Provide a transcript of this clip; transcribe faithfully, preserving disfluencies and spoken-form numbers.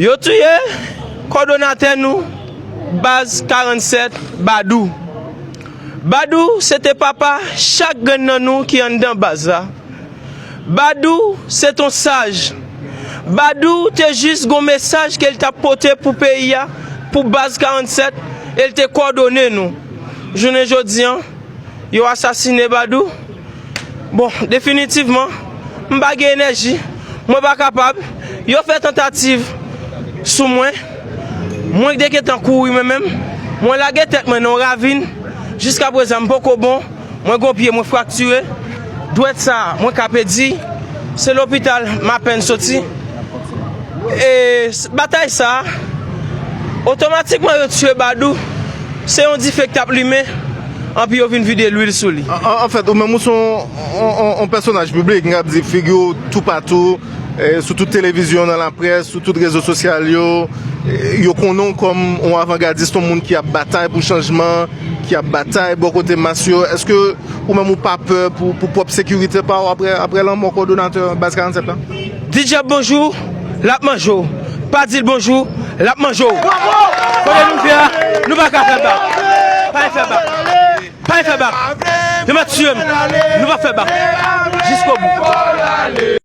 Yo touye kòdonatè nou, baz karannsèt, Badou. Badou se te papa chak grenn nan nou ki anndan baz la. Badou se t on saj. Badou te jis gon mesaj ke l t ap pote pou peyi a, pou baz karannsèt, e l te kòdone nou. Jounen jodi an, yo asasine Badou. Bon, definitivman, m pa gen enèji, mwen pa kapab. Yo fè tantativ sou mwen, mwen te gentan kouri mwen menm, mwen lage tèt mwen nan yon ravin, jiskaprezan m poko bon, mwen gon pye mwen fraktire, dwèt sa a mwen ka pèdi, se lopital m apèn soti. E s- batay sa a, otomatikman yo tiye Badou, se yon dife k t ap limen, anpi yo vin vide lwil sou li. An- an- Anfèt, ou menm ou se yon, yon- yon- yon pèsonaj piblik, m ka di figi w toupatou, eh, sou tout televizyon, nan laprès, sou tout rezo sosyal yo. Eh, yo konnen w kòm yon avangadis, yon moun ki ap batay pou chanjman, ki ap batay bò kote mas yo. Èske ou menm ou pa pè pou, pou pwòp sekirite pa w apre, apre lanmò kòdonatè baz karannsèt la? Di dyab bonjou, l ap manje w. Pa di l bonjou, l ap manje w. Kote nou fè a, nou pa ka fè bak. Pa fè bak. Pa fè bak. Yo mèt tiye m. Nou pa fè bak. Jiskobou.